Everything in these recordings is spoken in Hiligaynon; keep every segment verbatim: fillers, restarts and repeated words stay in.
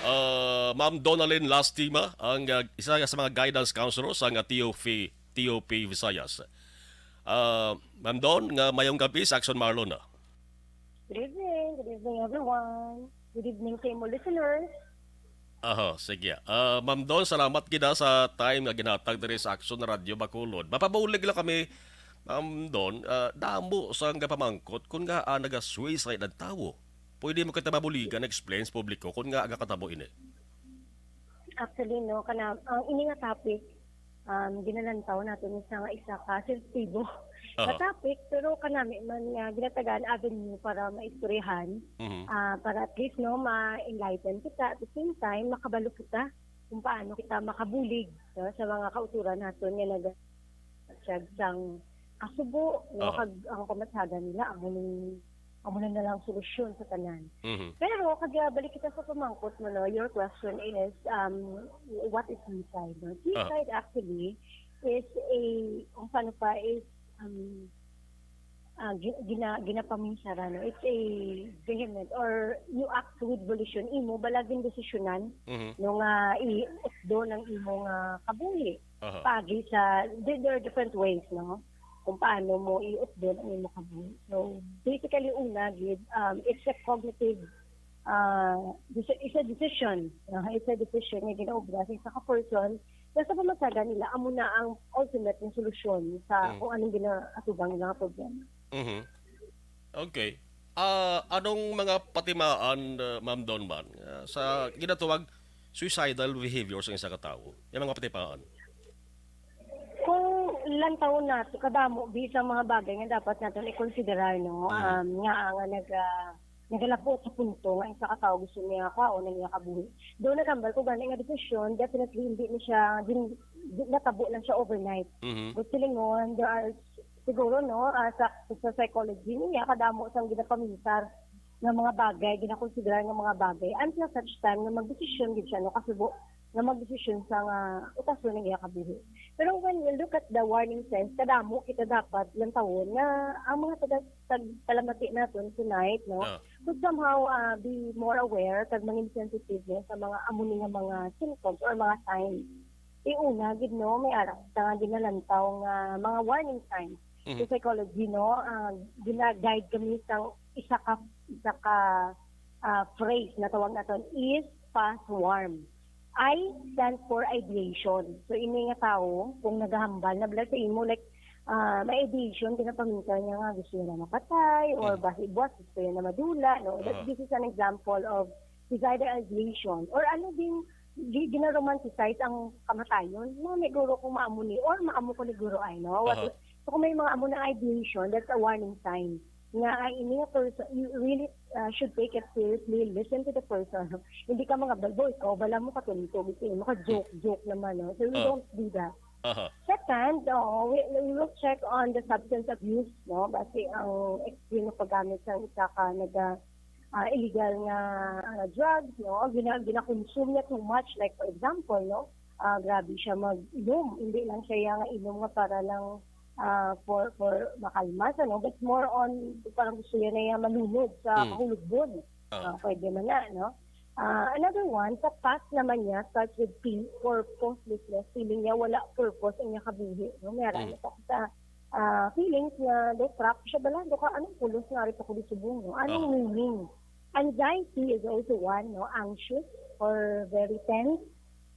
Ah, Ma'am Donalyn Lastima, ang, ah, isa sa mga guidance counselor sa nga T O P, T O P Visayas. Ah, Ma'am Don, nga mayong gabi sa Action Marlon, ah. Good evening. Good evening, everyone. Good evening sa imo listeners. Aha, sige. Ah, Ma'am Don, salamat gid, ah, sa time nga ginhatag diri sa Action Radio Bacolod. Mapabulig lang kami, Ma'am Don, ah, damo sang gapamangkot kung nga, ah, naga-suicide ang tawo. Pwede mo kita mabuligan, explain sa publiko kung nga ang katabo ini. Actually, no, kana ang ini nga topic, um, ginalantaw natin sa nga isa ka sensitibo nga Aha. topic, pero kanami man nga ginatagaan avenue para maistoryahan, Mhm. ah, para at least, no, ma-enlighten kita, at the same time makabalo kita kung paano kita makabulig, no, sa mga kauturan naton nga nag sang kasubo, no, Aha. kag ang pamatyagan nila amo ni amo na lang solusyon sa tanan. Mhm. Pero kag, ah, balik kita sa pamangkot mo, no, your question is, um, what is suicide? No? Suicide actually is a, kung paano pa, is, um, ah, gi- gina, ginapaminsara, no? It's a vehement or you act with volition. Imo bala gindesisyonan, Mhm. no, nga i-updon ang imo nga kabuhi. Aha. Pagi sa, there, there are different ways, no? Kung paano mo i-updon ang imo kabuhi. So, basically, una, gid, um, it's a cognitive, uh, it's a decision. No? It's a decision nga ginaobra sa isa ka person na sa pamatagan nila, amo na ang ultimate nga solusyon sa Mm. kung anong ginaatubang nila nga problema. Mhm. Okay. Ah, anong mga patimaan, uh, Ma'am Don man, uh, sa ginatawag suicidal behavior sa isa ka tawo? Yung mga patimaan. Kung lantawon nato, kadamo bisang mga bagay nga dapat naton i-considerar, no? Mm. Um, nga nga naga nagalabot sa punto nga isa ka tawo gusto niya kwaon ang iya kabuhi. Doon nagambal ko gani nga desisyon, definitely hindi ni siya din, di, natabo lang siya overnight. Mhm. But silingon, there are siguro, no, ah, sa, sa psychology niya, kadamo sang ginapaminsar nga mga bagay, ginakonsiderar nga mga bagay until such time nga magdesisyon gid siya, no, kasubo nga magdesisyon sa nga utason ang iya kabuhi. Pero when you look at the warning signs, kadamo kita dapat lantawon nga ang mga taga tag-, talamati naton tonight, no, Ah. could somehow, ah, be more aware kag mangin sensitive, no, sa mga amo ni nga mga symptoms or mga signs. Iuna gid, no, may ara kita nga ginalantaw nga mga warning signs. Mhm. Sa psychology, no, ah, gina-guide kami sa isa ka, isa ka, ah, phrase na tawag naton is fast warm. I stand for ideation. So, ini nga tawo, kung nagahambal na bala sa imo, like, ah, may ideation, ginapaminsan niya nga gusto niya na mapatay, or Mm. basi buwas gusto niya na madula, no? That, Aha. this is an example of suicidal ideation. Or ano din, gi-, ginaromanticize ang kamatayon. Mga may guro kung maamo ni, or maamo ko ni guro ay, no? What, Aha. so, kung may mga amo ng ideation, that's a warning sign. Nga, ay, ini nga person, you really, uh, should take it seriously, listen to the person. Hindi ka mga balbo, ikaw, bala mo katunto, gusto mo ka joke, joke naman, no? So, we Ah. don't do that. Aha. Second, oo, we, we will check on the substance abuse, no? Basi ang extreme na paggamit sa isa ka naga, ah, illegal nga, ah, drugs, no? Gina, ginakonsume niya too much. Like, for example, no? Ah, grabe siya mag-inom. Hindi lang siya yung inom nga para lang, ah, for, for makalma sa, no? But more on, parang gusto niya na yung malunod sa Mm. kahulugbon. Ah. Ah, pwede man na, no? Ah, another one, sa past naman niya, starts with P, purposelessness. Feeling niya wala purpose ang niya kabuhi, no? May ara Mm. na sa, sa, ah, feelings nga do trap siya bala, do ka, anong pulos nga ari pa ko di subong, no? Anong Ah. meaning? Anxiety is also one, no? Anxious or very tense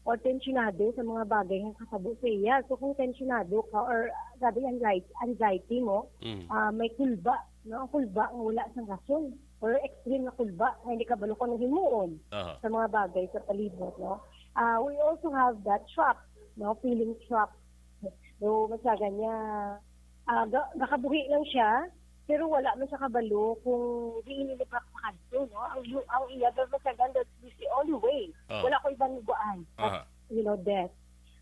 or tensyonado sa mga bagay nga kasabo sa iya. So, kung tensyonado ka or grabe anxiety, anxiety mo, Mm. ah, may kulba, no? Ang kulba nga wala sang rason or extreme nga kulba nga hindi ka balo kung anong himuon Aha. sa mga bagay sa palibot, no? Ah, we also have that trap, no? Feeling trap. So, masaga niya, ah, ga-, gakabuhi lang siya, pero wala man siya kabalo kung diin nila pakadto, no? Ang, ang iya, pero masaga, that's the only way. Ah. Wala ko ibang lugaan. Aha. You know, death.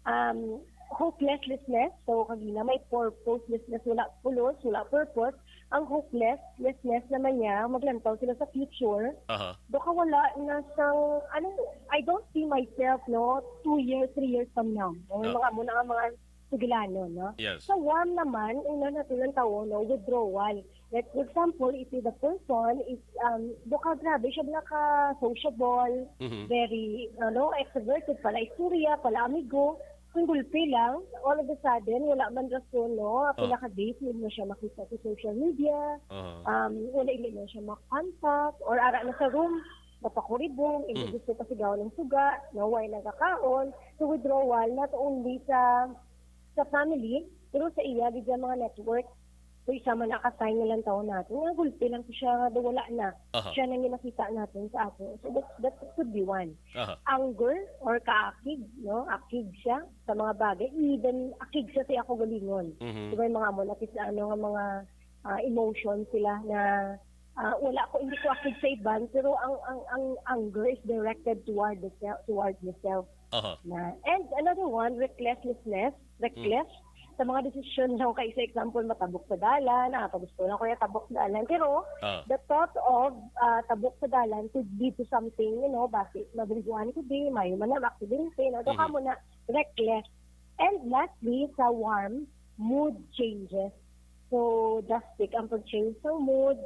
Um, hopelessness. So, kagina may purposelessness, wala pulos, wala purpose. Ang hopelessness naman niya, maglantaw sila sa future. Aha. Baka wala na sang, ano, I don't see myself, no, two years, three years from now. May Ah. mga, muna nga mga sugilanon, no? Yes. Sa warm naman, una na silang tawo, no, withdrawal. Like, for example, if the person is, um, baka grabe siya, baka sociable, Mhm. very, ano, extroverted, pala istorya, pala amigo, kung gulpi lang, all of a sudden, wala man rason, no? Oh. Pila ka days, hindi mo siya makita sa social media, Aha. um, wala, hindi mo siya makontak, or ara na sa room, mapakuribong, hindi Mm. gusto pasigaw ng suga, no? Why nagkakaon? So, withdrawal, not only sa sa family, pero sa iya, di dyan mga network. So, isa man nakasign na lang taon natin, nga gulpi lang ko siya, nga wala na. Aha. Siya nang ginakita natin sa ato. So, that, that could be one. Aha. Anger or kaakig, no? Akig siya sa mga bagay. Even akig siya sa ako galingon. Mhm. Di ba yung mga amo, nakis-, ano, nga mga ah, emotion sila na ah, wala ko, hindi ko akig sa iban, pero ang, ang, ang anger is directed toward the self, toward yourself. Aha. Na. And another one, recklessness, reckless sa mga desisyon lang. Kay sa example, matabok sa dalan, ah, pagusto lang ko yung tabok sa dalan. Pero Ah. the thought of ah, tabok sa dalan could lead to something, you know, basi mabilguan ko di, may man na aksidente, no? So, Mhm. kamo na, reckless. And lastly, sa warm, mood changes. So, drastic ang pag-change sa mood.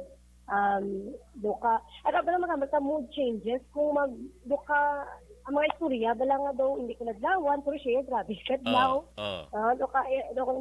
Um, duka, ano ba naman kamo sa mood changes? Kung mag, duka, ang mga istorya, bala nga daw, hindi ko nadlawan, pero siya, grabe, kadlaw. Ah, ah. Ah, duka, eh, duka,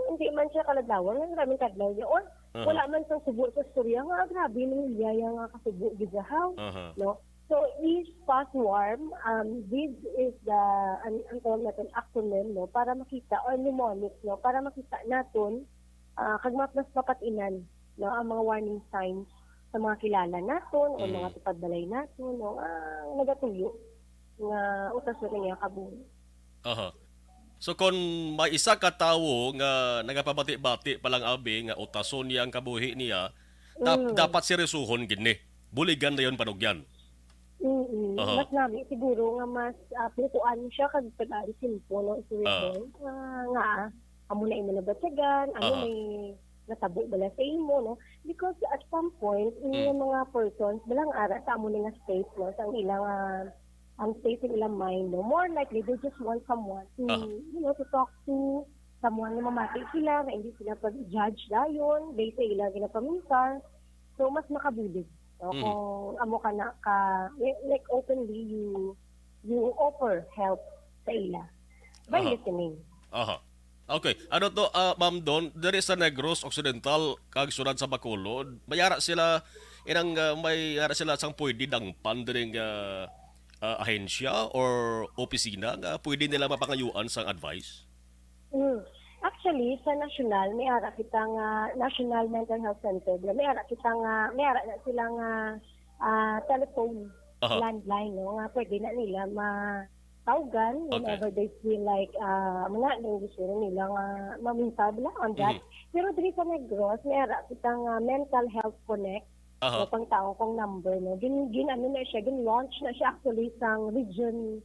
hindi man siya kaladlawan, nga grabe kadlaw niya. Or, Aha. wala man sa subo sa istorya, nga grabe, nang iya nga kasubo, gigahaw. Aha. No? So, ease, fast, warm, um, this is the, ang, ang tawag natin, acronym, no? Para makita, or mnemonic, no? Para makita naton, ah, kag mas, mas mapatinan, no? Ang mga warning signs sa mga kilala naton, o Mm. mga tupad balay naton, no? Ah, nagatuyo nga utason ang iyang kabuhi. Aha. So, kung may isa ka tawo nga nagapabati-bati pa lang, abi, nga utason niya ang kabuhi niya, dap- Mm. dapat seryosohon gid ni. Buligan na yon panugyan. Mm-mm. Aha. Mas nami siguro nga mas ah, pukuan siya kag tagaan simpo, no? Ito Ah. Nga, ah, amo na imo nabatyagan, ano Aha. may natabo bala sa imo, no? Because at some point, Mm. yung mga persons, balang ara sa amo na nga state, no? Sa ang ilang, ah, ang state sa ilang mind, no? More likely, they just want someone to, Aha. you know, to talk to, someone na mamati sila, na hindi sila pag-judge dayon, based sa ilang ginapaminsan. So, mas makabulig, no? Mm. Kung amo ka na ka, like, openly, you, you offer help sa ila by Aha. listening. Aha. Okay. Ano to, ah, Ma'am Don, diri sa Negros Occidental kag siyudad sa Bacolod, may ara sila inang, ah, may ara sila sang pwede dangpan diri nga, ah, ahensya or opisina nga pwede nila mapangayuan sang advice? Mm. Actually, sa national, may ara kita nga National Mental Health Center. May ara kita nga, may ara na sila nga ah, telephone, Aha. landline, no? Nga pwede na nila matawgan Okay. whenever they feel like, ah, mga nang gusto na nila nga mamintal lang on that. Mhm. Pero diri sa Negros, may ara kita nga Mental Health Connect, Aha. no, pang taong kong number, no? Gin, gin, ano na siya, gin-launch na siya actually sa Region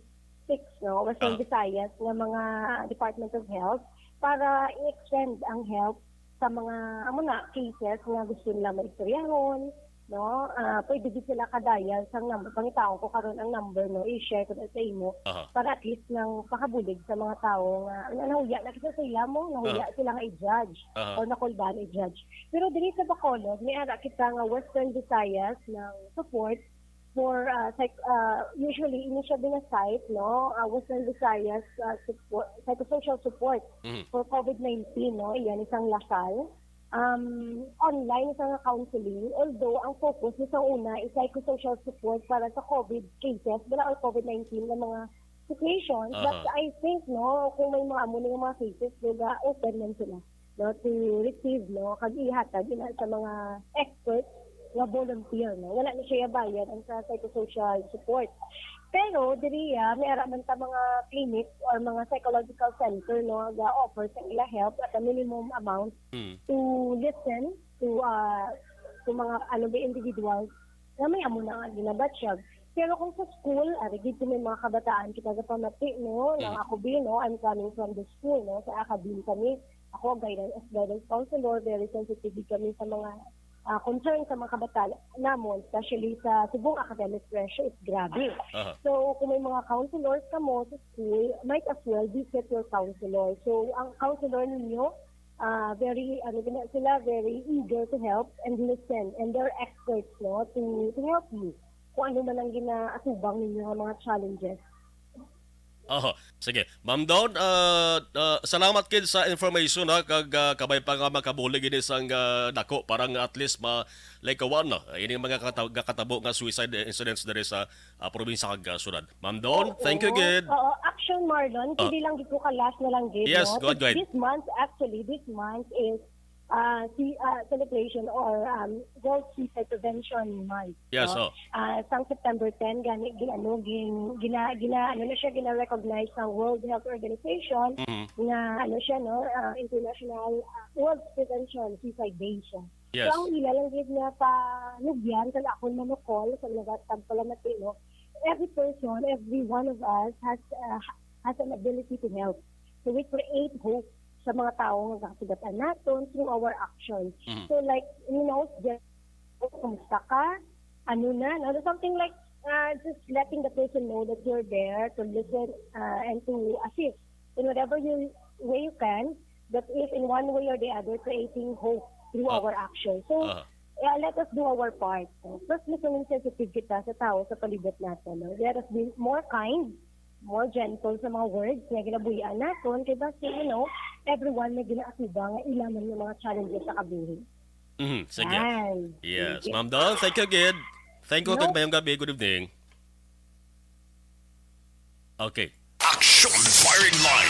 six, no? Western Ah. Visayas nga mga Department of Health para i-extend ang help sa mga, amo na, cases nga gusto nila maistoryahon, no? Ah, pwede gid sila ka-dial sa number. Pangitaon ko karon ang number, no? I-share ko na sa imo Aha. para at least nang pakabulig sa mga tawo nga, nga nahuya na kita sa ila mo, nahuya Aha. sila nga i-judge Aha. o nakulbaan i-judge. Pero diri sa Bacolod, may ara kita nga Western Visayas ng support for, ah, psych-, ah, usually, ini siya din na site, no? Ah, Western Visayas ah, support, psychosocial support Mhm. for COVID nineteen, no? Iyan isang lasal. Um, online sa nga counseling, although ang focus ni sa una is psychosocial support para sa COVID cases, wala ang COVID nineteen na mga situations, but Aha. I think, no, kung may mga amo na yung mga cases, diba, open man sila, no, to receive, no, kag ihatag ina sa mga experts nga volunteer, no. Wala na siya bayad ang sa psychosocial support. Pero diri, ah, may ara man ta mga clinic or mga psychological center, no, ga offer sa ila help at a minimum amount Mm. to listen to, ah, to mga, ano ba, individuals nga may amo na nga ginabatyag. Pero kung sa school, ari gid kung may mga kabataan kita gapamati, no, nang Mm. ako bi, no, I'm coming from the school, no, sa academe kami. Ako, guidance, as guidance counselor, very sensitive kami sa mga ah, concern sa mga kabataan namon, especially sa subong academic pressure, is grabe. Aha. So, kung may mga counselors kamo sa school, might as well visit your counselor. So, ang counselor ninyo, ah, very, ano gina, sila very eager to help and listen, and they're experts, no, to, to help you kung ano man ang ginaatubang ninyo nga mga challenges. Oho. Sige. Ma'am Dawn, ah, ah, salamat gid sa information, ha, kag ah, kabay pa nga makabulig ini sang ah, dako para nga at least ma like one, no, ining mga kata- katabo nga suicide incidents diri sa ah, probinsya kag ah, syudad. Ma'am Dawn, thank you Oo. gid. Oo, action, Marlon. Ah. Hindi lang gid ko ka last na lang gid, Yes, no? go ahead, go ahead. This month, actually, this month is uh, si uh, celebration or um, World Suicide Prevention Month. Yes, No? oh. Ah, sang September ten, gani, gin, ano, gin, gina, gina, ano na siya, gina-recognize sa World Health Organization Mhm. nga, ano siya, no, ah, International ah, World Prevention Suicide Day siya. Yes. So, ang ila lang gid nga panugyan, kag akon manukol, sa mga tagpalamati, no, every person, every one of us has uh, has an ability to help. So, we create hope sa mga tao nga kasugatan naton through our actions. Mhm. So, like, you know, just, "Kumusta ka? Ano na?" No? Something like, uh, just letting the person know that you're there to listen uh, and to assist in whatever you, way you can, but if in one way or the other, creating hope through Ah. our actions. So, Ah. yeah, let us do our part. Plus, listening sensitive kita sa tao sa palibot natin. No? Let us be more kind, more gentle sa mga words nga ginabuhian naton. Kay basta, you know, everyone may ginaatubang nga ila man nga mga challenges sa kabuhi. Mhm. Sige. Yan. Yes. Sige. Ma'am Dawn, thank you gid. Thank you No. kag mayong gabi. Good evening. Okay. Action Firing Line.